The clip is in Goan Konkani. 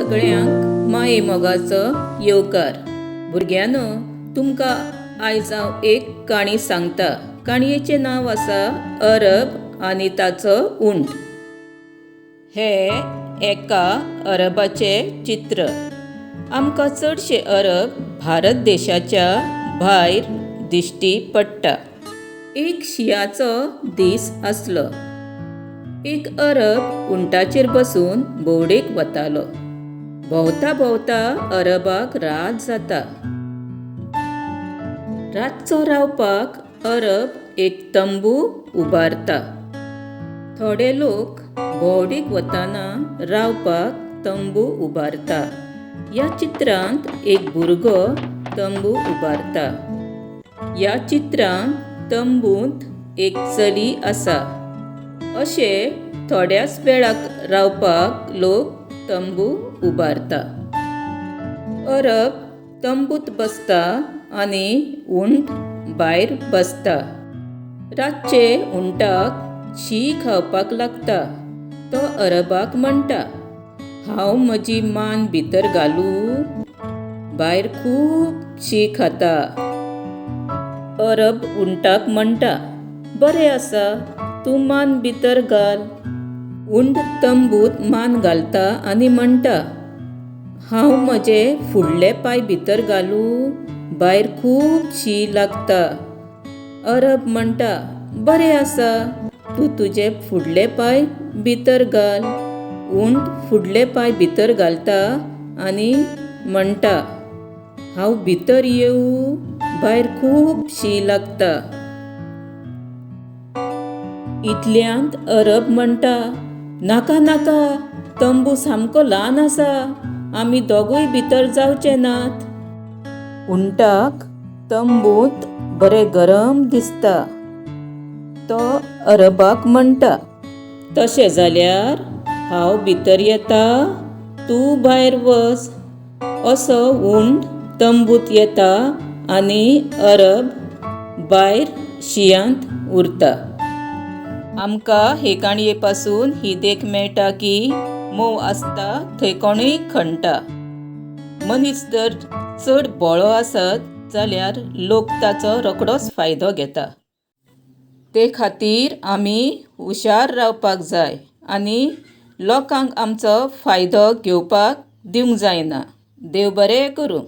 सगळ्यांक माये मोगाचो येवकार. भुरग्यांनो, तुमकां आयज हांव एक काणी सांगता. काणयेचें नांव आसा अरब आनी ताचो उंट. हें एका अरबाचें चित्र. आमकां चडशे अरब भारत देशाच्या भायर दिश्टी पडटा. एक शिंयाचो दीस आसलो. एक अरब उंटाचेर बसून भोंवडेक वतालो. भोंवता भोंवता अरबाक रात जाता. रातचो रावपाक अरब एक तंबू उबारता. थोडे लोक भोंवडेक वतना रावपाक तंबू उबारता. ह्या चित्रांत एक भुरगो तंबू उबारता. ह्या चित्रांत तंबूंत एक चली आसा. अशें थोड्याच वेळाक रावपाक लोक तंबू उबारता. अरब तंबूंत बसता आनी उंट भायर बसता. रातचे उंटाक शीं खावपाक लागता. तो अरबाक म्हणटा, हांव म्हजी मान भितर घालूं? भायर खूब शीं खाता. अरब उंटाक म्हणटा, बरें आसा, तूं मान भितर घाल. उंट तंबूंत मान घालता आनी म्हणटा, हांव म्हजे फुडले पांय भितर घालूं? भायर खूब शीं लागता. अरब म्हणटा, बरें आसा, तूं तुजे फुडले पांय भितर घाल. उंट फुडले पांय भितर घालता आनी म्हणटा, हांव भितर येवं? भायर खूब शीं लागता. इतल्यांत अरब म्हणटा, नाका नाका, तंबू सामको ल्हान आसा, आमी दोगूय भितर जावचे नात. उंटाक तंबूंत बरें गरम दिसता. तो अरबाक म्हणटा, तशें जाल्यार हांव भितर येता, तूं भायर वच. असो उंट तंबूंत येता आनी अरब भायर शिंयांत उरता. आमकां हे काणये पासून ही देख मेळटा की मोव आसता थंय कोणूय खणटा. मनीस जर चड भोळो आसत जाल्यार लोक ताचो रोखडोच फायदो घेता. ते खातीर आमी हुशार रावपाक जाय आनी लोकांक आमचो फायदो घेवपाक दिवंक जायना. देव बरें करूं.